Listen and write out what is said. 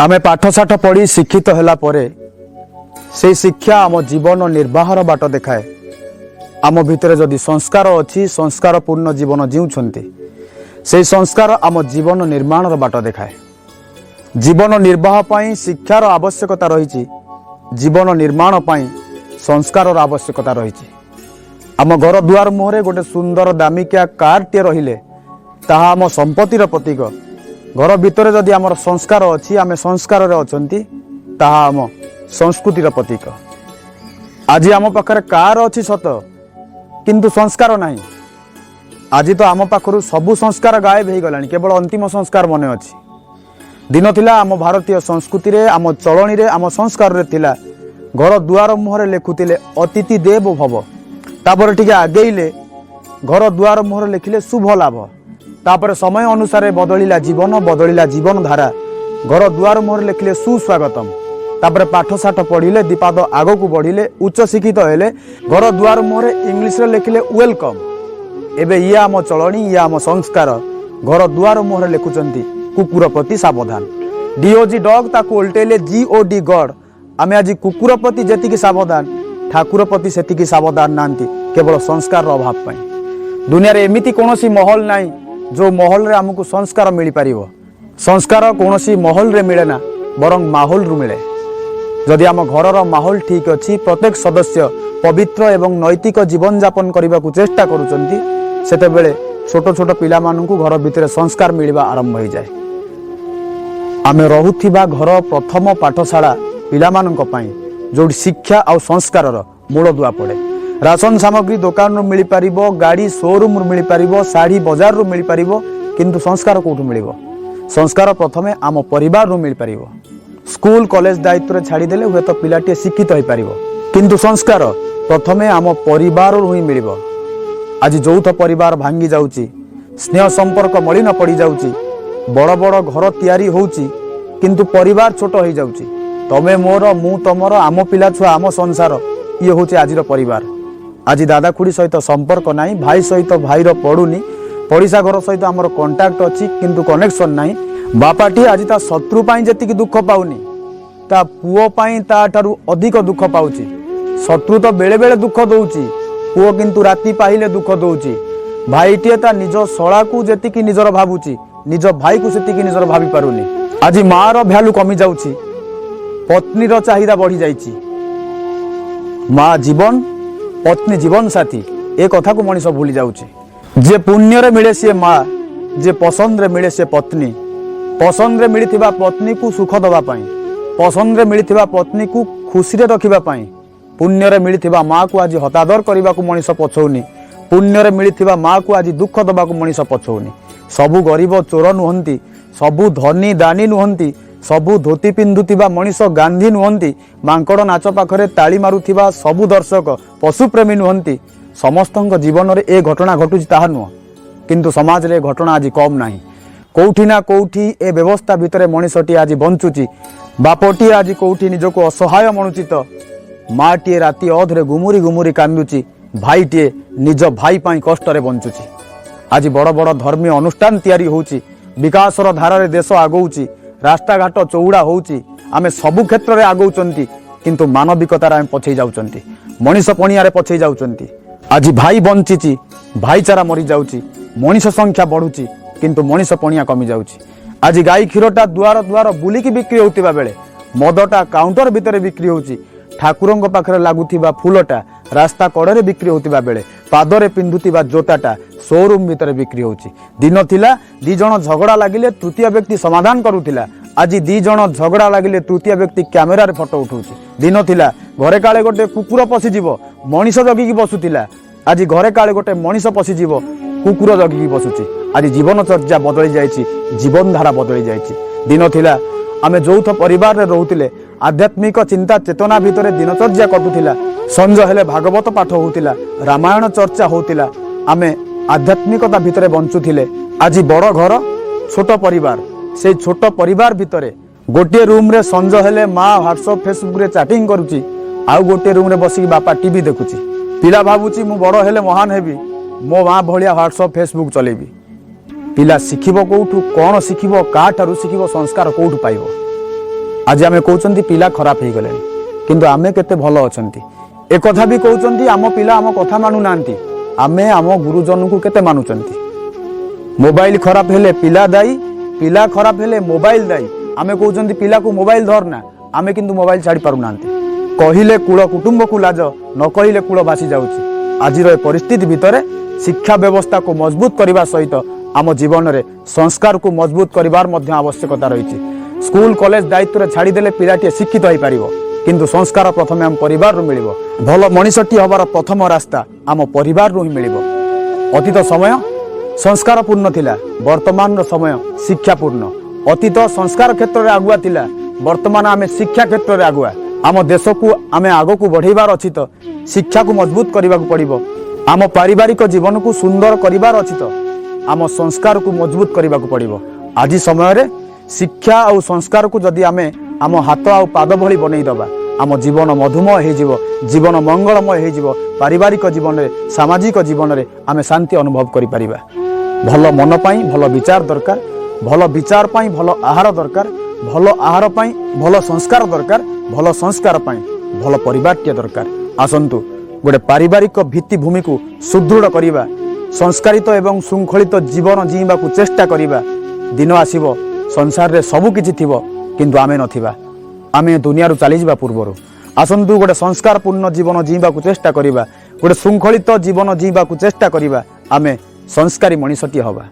ଆମେ ପାଠଶାଠ ପଢ଼ି ଶିକ୍ଷିତ ହେଲା ପରେ ସେଇ ଶିକ୍ଷା ଆମ ଜୀବନ ନିର୍ବାହର ବାଟ ଦେଖାଏ। ଆମ ଭିତରେ ଯଦି ସଂସ୍କାର ଅଛି, ସଂସ୍କାରପୂର୍ଣ୍ଣ ଜୀବନ ଜିଉଛନ୍ତି, ସେଇ ସଂସ୍କାର ଆମ ଜୀବନ ନିର୍ମାଣର ବାଟ ଦେଖାଏ। ଜୀବନ ନିର୍ବାହ ପାଇଁ ଶିକ୍ଷାର ଆବଶ୍ୟକତା ରହିଛି, ଜୀବନ ନିର୍ମାଣ ପାଇଁ ସଂସ୍କାରର ଆବଶ୍ୟକତା ରହିଛି। ଆମ ଘର ଦୁଆର ମୁହଁରେ ଗୋଟେ ସୁନ୍ଦର ଦାମିକିଆ କାରଟିଏ ରହିଲେ ତାହା ଆମ ସମ୍ପତ୍ତିର ପ୍ରତୀକ। ଘର ଭିତରେ ଯଦି ଆମର ସଂସ୍କାର ଅଛି, ଆମେ ସଂସ୍କାରରେ ଅଛନ୍ତି, ତାହା ଆମ ସଂସ୍କୃତିର ପ୍ରତୀକ। ଆଜି ଆମ ପାଖରେ କାର ଅଛି ସତ, କିନ୍ତୁ ସଂସ୍କାର ନାହିଁ। ଆଜି ତ ଆମ ପାଖରୁ ସବୁ ସଂସ୍କାର ଗାୟବ ହେଇଗଲାଣି, କେବଳ ଅନ୍ତିମ ସଂସ୍କାର ମନେ ଅଛି। ଦିନ ଥିଲା, ଆମ ଭାରତୀୟ ସଂସ୍କୃତିରେ, ଆମ ଚଳଣିରେ, ଆମ ସଂସ୍କାରରେ ଥିଲା, ଘର ଦୁଆର ମୁହଁରେ ଲେଖୁଥିଲେ "ଅତିଥି ଦେବ ଭବ"। ତାପରେ ଟିକେ ଆଗେଇଲେ, ଘର ଦୁଆର ମୁହଁରେ ଲେଖିଲେ "ଶୁଭ ଲାଭ"। ତାପରେ ସମୟ ଅନୁସାରେ ବଦଳିଲା ଜୀବନ, ବଦଳିଲା ଜୀବନ ଧାରା, ଘର ଦୁଆର ମୁହଁରେ ଲେଖିଲେ "ସୁସ୍ୱାଗତମ"। ତାପରେ ପାଠ ସାଠ ପଢ଼ିଲେ, ଦିପାଦ ଆଗକୁ ବଢ଼ିଲେ, ଉଚ୍ଚ ଶିକ୍ଷିତ ହେଲେ, ଘର ଦୁଆର ମୁହଁରେ ଇଂଲିଶରେ ଲେଖିଲେ "welcome"। ଏବେ ଇଏ ଆମ ଚଳଣି, ଇଏ ଆମ ସଂସ୍କାର, ଘର ଦୁଆର ମୁହଁରେ ଲେଖୁଛନ୍ତି "କୁକୁର ପ୍ରତି ସାବଧାନ"। ଡିଓଜି ଡଗ୍, ତାକୁ ଓଲଟେଇଲେ ଜିଓଡି ଗଡ୍। ଆମେ ଆଜି କୁକୁର ପ୍ରତି ଯେତିକି ସାବଧାନ, ଠାକୁର ପ୍ରତି ସେତିକି ସାବଧାନ ନାହାନ୍ତି, କେବଳ ସଂସ୍କାରର ଅଭାବ ପାଇଁ। ଦୁନିଆରେ ଏମିତି କୌଣସି ମହଲ ନାହିଁ, ଯେଉଁ ମହଲରେ ଆମକୁ ସଂସ୍କାର ମିଳିପାରିବ। ସଂସ୍କାର କୌଣସି ମହଲରେ ମିଳେ ନା, ବରଂ ମାହୋଲରୁ ମିଳେ। ଯଦି ଆମ ଘରର ମାହୋଲ ଠିକ୍ ଅଛି, ପ୍ରତ୍ୟେକ ସଦସ୍ୟ ପବିତ୍ର ଏବଂ ନୈତିକ ଜୀବନଯାପନ କରିବାକୁ ଚେଷ୍ଟା କରୁଛନ୍ତି, ସେତେବେଳେ ଛୋଟ ଛୋଟ ପିଲାମାନଙ୍କୁ ଘର ଭିତରେ ସଂସ୍କାର ମିଳିବା ଆରମ୍ଭ ହୋଇଯାଏ। ଆମେ ରହୁଥିବା ଘର ପ୍ରଥମ ପାଠଶାଳା ପିଲାମାନଙ୍କ ପାଇଁ, ଯେଉଁଠି ଶିକ୍ଷା ଆଉ ସଂସ୍କାରର ମୂଳଦୁଆ ପଡ଼େ। ରାସନ ସାମଗ୍ରୀ ଦୋକାନରୁ ମିଳିପାରିବ, ଗାଡ଼ି ସୋରୁମରୁ ମିଳିପାରିବ, ଶାଢ଼ୀ ବଜାରରୁ ମିଳିପାରିବ, କିନ୍ତୁ ସଂସ୍କାର କେଉଁଠୁ ମିଳିବ? ସଂସ୍କାର ପ୍ରଥମେ ଆମ ପରିବାରରୁ ମିଳିପାରିବ। ସ୍କୁଲ କଲେଜ ଦାୟିତ୍ୱରେ ଛାଡ଼ିଦେଲେ ହୁଏତ ପିଲାଟିଏ ଶିକ୍ଷିତ ହୋଇପାରିବ, କିନ୍ତୁ ସଂସ୍କାର ପ୍ରଥମେ ଆମ ପରିବାରରୁ ହିଁ ମିଳିବ। ଆଜି ଯୌଥ ପରିବାର ଭାଙ୍ଗି ଯାଉଛି, ସ୍ନେହ ସମ୍ପର୍କ ମଳିନ ପଡ଼ିଯାଉଛି। ବଡ଼ ବଡ଼ ଘର ତିଆରି ହେଉଛି, କିନ୍ତୁ ପରିବାର ଛୋଟ ହେଇଯାଉଛି। ତମେ ମୋର, ମୁଁ ତମର, ଆମ ପିଲା ଛୁଆ, ଆମ ସଂସାର, ଇଏ ହେଉଛି ଆଜିର ପରିବାର। ଆଜି ଦାଦା ଖୁଡ଼ି ସହିତ ସମ୍ପର୍କ ନାହିଁ, ଭାଇ ସହିତ ଭାଇର ପଡ଼ୁନି, ପଡ଼ିଶା ଘର ସହିତ ଆମର କଣ୍ଟାକ୍ଟ ଅଛି କିନ୍ତୁ କନେକ୍ସନ୍ ନାହିଁ। ବାପାଟି ଆଜି ତା ଶତ୍ରୁ ପାଇଁ ଯେତିକି ଦୁଃଖ ପାଉନି, ତା ପୁଅ ପାଇଁ ତାଠାରୁ ଅଧିକ ଦୁଃଖ ପାଉଛି। ଶତ୍ରୁ ତ ବେଳେ ବେଳେ ଦୁଃଖ ଦଉଛି, ପୁଅ କିନ୍ତୁ ରାତି ପାହିଲେ ଦୁଃଖ ଦଉଛି। ଭାଇଟିଏ ତା ନିଜ ଶଳାକୁ ଯେତିକି ନିଜର ଭାବୁଛି, ନିଜ ଭାଇକୁ ସେତିକି ନିଜର ଭାବି ପାରୁନି। ଆଜି ମାର ଭ୍ୟାଲୁ କମି ଯାଉଛି, ପତ୍ନୀର ଚାହିଦା ବଢି ଯାଇଛି। ମା ଜୀବନ, ପତ୍ନୀ ଜୀବନ ସାଥୀ, ଏ କଥାକୁ ମଣିଷ ଭୁଲି ଯାଉଛି। ଯିଏ ପୁଣ୍ୟରେ ମିଳେ ସିଏ ମା, ଯିଏ ପସନ୍ଦରେ ମିଳେ ସିଏ ପତ୍ନୀ। ପସନ୍ଦରେ ମିଳିଥିବା ପତ୍ନୀକୁ ସୁଖ ଦେବା ପାଇଁ, ପସନ୍ଦରେ ମିଳିଥିବା ପତ୍ନୀକୁ ଖୁସିରେ ରଖିବା ପାଇଁ, ପୁଣ୍ୟରେ ମିଳିଥିବା ମାକୁ ଆଜି ହତାଦର କରିବାକୁ ମଣିଷ ପଛଉନି। ପୁଣ୍ୟରେ ମିଳିଥିବା ମାକୁ ଆଜି ଦୁଃଖ ଦେବାକୁ ମଣିଷ ପଛଉନି। ସବୁ ଗରିବ ଚୋର ନୁହନ୍ତି, ସବୁ ଧନୀ ଦାନୀ ନୁହନ୍ତି, ସବୁ ଧୋତି ପିନ୍ଧୁଥିବା ମଣିଷ ଗାନ୍ଧୀ ନୁହନ୍ତି, ମାଙ୍କଡ଼ ନାଚ ପାଖରେ ତାଳି ମାରୁଥିବା ସବୁ ଦର୍ଶକ ପଶୁପ୍ରେମୀ ନୁହନ୍ତି। ସମସ୍ତଙ୍କ ଜୀବନରେ ଏ ଘଟଣା ଘଟୁଛି ତାହା ନୁହଁ, କିନ୍ତୁ ସମାଜରେ ଏ ଘଟଣା ଆଜି କମ୍ ନାହିଁ। କୋଉଠି ନା କୋଉଠି ଏ ବ୍ୟବସ୍ଥା ଭିତରେ ମଣିଷଟି ଆଜି ବଞ୍ଚୁଛି। ବାପଟିଏ ଆଜି କୋଉଠି ନିଜକୁ ଅସହାୟ ମଣୁଛି ତ ମାଟିଏ ରାତି ଅଧରେ ଗୁମୁରି ଗୁମୁରି କାନ୍ଦୁଛି, ଭାଇଟିଏ ନିଜ ଭାଇ ପାଇଁ କଷ୍ଟରେ ବଞ୍ଚୁଛି। ଆଜି ବଡ଼ ବଡ଼ ଧର୍ମୀୟ ଅନୁଷ୍ଠାନ ତିଆରି ହେଉଛି, ବିକାଶର ଧାରାରେ ଦେଶ ଆଗଉଛି, ରାସ୍ତାଘାଟ ଚଉଡ଼ା ହେଉଛି, ଆମେ ସବୁ କ୍ଷେତ୍ରରେ ଆଗଉଛନ୍ତି, କିନ୍ତୁ ମାନବିକତାରେ ଆମେ ପଛେଇ ଯାଉଛନ୍ତି, ମଣିଷ ପଣିଆରେ ପଛେଇ ଯାଉଛନ୍ତି। ଆଜି ଭାଇ ବଞ୍ଚିଛି, ଭାଇଚାରା ମରିଯାଉଛି। ମଣିଷ ସଂଖ୍ୟା ବଢୁଛି, କିନ୍ତୁ ମଣିଷ ପଣିଆ କମିଯାଉଛି। ଆଜି ଗାଈ କ୍ଷୀରଟା ଦୁଆର ଦୁଆର ବୁଲିକି ବିକ୍ରି ହେଉଥିବା ବେଳେ ମଦଟା କାଉଣ୍ଟର ଭିତରେ ବିକ୍ରି ହେଉଛି। ଠାକୁରଙ୍କ ପାଖରେ ଲାଗୁଥିବା ଫୁଲଟା ରାସ୍ତା କଡ଼ରେ ବିକ୍ରି ହେଉଥିବା ବେଳେ ପାଦରେ ପିନ୍ଧୁଥିବା ଜୋତାଟା ସୋରୁମ୍ ଭିତରେ ବିକ୍ରି ହେଉଛି। ଦିନ ଥିଲା, ଦି ଜଣ ଝଗଡ଼ା ଲାଗିଲେ ତୃତୀୟ ବ୍ୟକ୍ତି ସମାଧାନ କରୁଥିଲା। ଆଜି ଦି ଜଣ ଝଗଡ଼ା ଲାଗିଲେ ତୃତୀୟ ବ୍ୟକ୍ତି କ୍ୟାମେରାରେ ଫଟୋ ଉଠାଉଛି। ଦିନ ଥିଲା, ଘରେ କାଳେ ଗୋଟେ କୁକୁର ପଶିଯିବ, ମଣିଷ ଜଗିକି ବସୁଥିଲା। ଆଜି ଘରେ କାଳେ ଗୋଟେ ମଣିଷ ପଶିଯିବ, କୁକୁର ଜଗିକି ବସୁଛି। ଆଜି ଜୀବନଚର୍ଯ୍ୟା ବଦଳି ଯାଇଛି, ଜୀବନଧାରା ବଦଳି ଯାଇଛି। ଦିନ ଥିଲା, ଆମେ ଯୌଥ ପରିବାରରେ ରହୁଥିଲେ, ଆଧ୍ୟାତ୍ମିକ ଚିନ୍ତା ଚେତନା ଭିତରେ ଦିନଚର୍ଯ୍ୟା କଟୁଥିଲା। ସଞ୍ଜ ହେଲେ ଭାଗବତ ପାଠ ହଉଥିଲା, ରାମାୟଣ ଚର୍ଚ୍ଚା ହଉଥିଲା, ଆମେ ଆଧ୍ୟାତ୍ମିକତା ଭିତରେ ବଞ୍ଚୁଥିଲେ। ଆଜି ବଡ଼ ଘର, ଛୋଟ ପରିବାର। ସେଇ ଛୋଟ ପରିବାର ଭିତରେ ଗୋଟିଏ ରୁମ୍ରେ ସଞ୍ଜ ହେଲେ ମା ହ୍ୱାଟ୍ସଅପ୍ ଫେସବୁକରେ ଚାଟିଂ କରୁଛି, ଆଉ ଗୋଟିଏ ରୁମ୍ରେ ବସିକି ବାପା ଟିଭି ଦେଖୁଛି। ପିଲା ଭାବୁଛି, ମୁଁ ବଡ଼ ହେଲେ ମହାନ ହେବି, ମୋ ମା ଭଳିଆ ହ୍ୱାଟ୍ସଅପ୍ ଫେସବୁକ୍ ଚଲେଇବି। ପିଲା ଶିଖିବ କୋଉଠୁ? କ'ଣ ଶିଖିବ? କାହାଠାରୁ ଶିଖିବ? ସଂସ୍କାର କୋଉଠୁ ପାଇବ? ଆଜି ଆମେ କହୁଛନ୍ତି ପିଲା ଖରାପ ହେଇଗଲେଣି, କିନ୍ତୁ ଆମେ କେତେ ଭଲ ଅଛନ୍ତି? ଏକଥା ବି କହୁଛନ୍ତି, ଆମ ପିଲା ଆମ କଥା ମାନୁନାହାନ୍ତି। ଆମେ ଆମ ଗୁରୁଜନଙ୍କୁ କେତେ ମାନୁଛନ୍ତି? ମୋବାଇଲ ଖରାପ ହେଲେ ପିଲା ଦାୟୀ, ପିଲା ଖରାପ ହେଲେ ମୋବାଇଲ ଦାୟୀ। ଆମେ କହୁଛନ୍ତି ପିଲାକୁ ମୋବାଇଲ ଧର ନା, ଆମେ କିନ୍ତୁ ମୋବାଇଲ ଛାଡ଼ି ପାରୁନାହାନ୍ତି। କହିଲେ କୂଳ କୁଟୁମ୍ବକୁ ଲାଜ, ନ କହିଲେ କୂଳ ଭାସି ଯାଉଛି। ଆଜିର ଏ ପରିସ୍ଥିତି ଭିତରେ ଶିକ୍ଷା ବ୍ୟବସ୍ଥାକୁ ମଜବୁତ କରିବା ସହିତ ଆମ ଜୀବନରେ ସଂସ୍କାରକୁ ମଜବୁତ କରିବାର ମଧ୍ୟ ଆବଶ୍ୟକତା ରହିଛି। ସ୍କୁଲ କଲେଜ ଦାୟିତ୍ୱରେ ଛାଡ଼ିଦେଲେ ପିଲାଟିଏ ଶିକ୍ଷିତ ହେଇପାରିବ, କିନ୍ତୁ ସଂସ୍କାର ପ୍ରଥମେ ଆମ ପରିବାରରୁ ମିଳିବ। ଭଲ ମଣିଷଟିଏ ହେବାର ପ୍ରଥମ ରାସ୍ତା ଆମ ପରିବାରରୁ ହିଁ ମିଳିବ। ଅତୀତ ସମୟ ସଂସ୍କାରପୂର୍ଣ୍ଣ ଥିଲା, ବର୍ତ୍ତମାନର ସମୟ ଶିକ୍ଷାପୂର୍ଣ୍ଣ। ଅତୀତ ସଂସ୍କାର କ୍ଷେତ୍ରରେ ଆଗୁଆ ଥିଲା, ବର୍ତ୍ତମାନ ଆମେ ଶିକ୍ଷା କ୍ଷେତ୍ରରେ ଆଗୁଆ। ଆମ ଦେଶକୁ ଆମେ ଆଗକୁ ବଢ଼େଇବାର ଅଛି ତ ଶିକ୍ଷାକୁ ମଜବୁତ କରିବାକୁ ପଡ଼ିବ। ଆମ ପାରିବାରିକ ଜୀବନକୁ ସୁନ୍ଦର କରିବାର ଅଛି ତ ଆମ ସଂସ୍କାରକୁ ମଜବୁତ କରିବାକୁ ପଡ଼ିବ। ଆଜି ସମୟରେ ଶିକ୍ଷା ଆଉ ସଂସ୍କାରକୁ ଯଦି ଆମେ ଆମ ହାତ ଆଉ ପାଦ ଭଳି ବନେଇଦେବା, ଆମ ଜୀବନ ମଧୁମୟ ହେଇଯିବ, ଜୀବନ ମଙ୍ଗଳମୟ ହେଇଯିବ। ପାରିବାରିକ ଜୀବନରେ, ସାମାଜିକ ଜୀବନରେ ଆମେ ଶାନ୍ତି ଅନୁଭବ କରିପାରିବା। ଭଲ ମନ ପାଇଁ ଭଲ ବିଚାର ଦରକାର, ଭଲ ବିଚାର ପାଇଁ ଭଲ ଆହାର ଦରକାର, ଭଲ ଆହାର ପାଇଁ ଭଲ ସଂସ୍କାର ଦରକାର, ଭଲ ସଂସ୍କାର ପାଇଁ ଭଲ ପରିବାରଟିଏ ଦରକାର। ଆସନ୍ତୁ ଗୋଟେ ପାରିବାରିକ ଭିତ୍ତିଭୂମିକୁ ସୁଦୃଢ଼ କରିବା, ସଂସ୍କାରିତ ଏବଂ ଶୃଙ୍ଖଳିତ ଜୀବନ ଜିଇଁବାକୁ ଚେଷ୍ଟା କରିବା। ଦିନ ଆସିବ, ସଂସାରରେ ସବୁ କିଛି ଥିବ କିନ୍ତୁ ଆମେ ନଥିବା, ଆମେ ଦୁନିଆରୁ ଚାଲିଯିବା ପୂର୍ବରୁ। ଆସନ୍ତୁ ଗୋଟେ ସଂସ୍କାରପୂର୍ଣ୍ଣ ଜୀବନ ଜିଇଁବାକୁ ଚେଷ୍ଟା କରିବା, ଗୋଟେ ଶୃଙ୍ଖଳିତ ଜୀବନ ଜିଇଁବାକୁ ଚେଷ୍ଟା କରିବା। ଆମେ ସଂସ୍କାରୀ ମଣିଷଟିଏ ହେବା।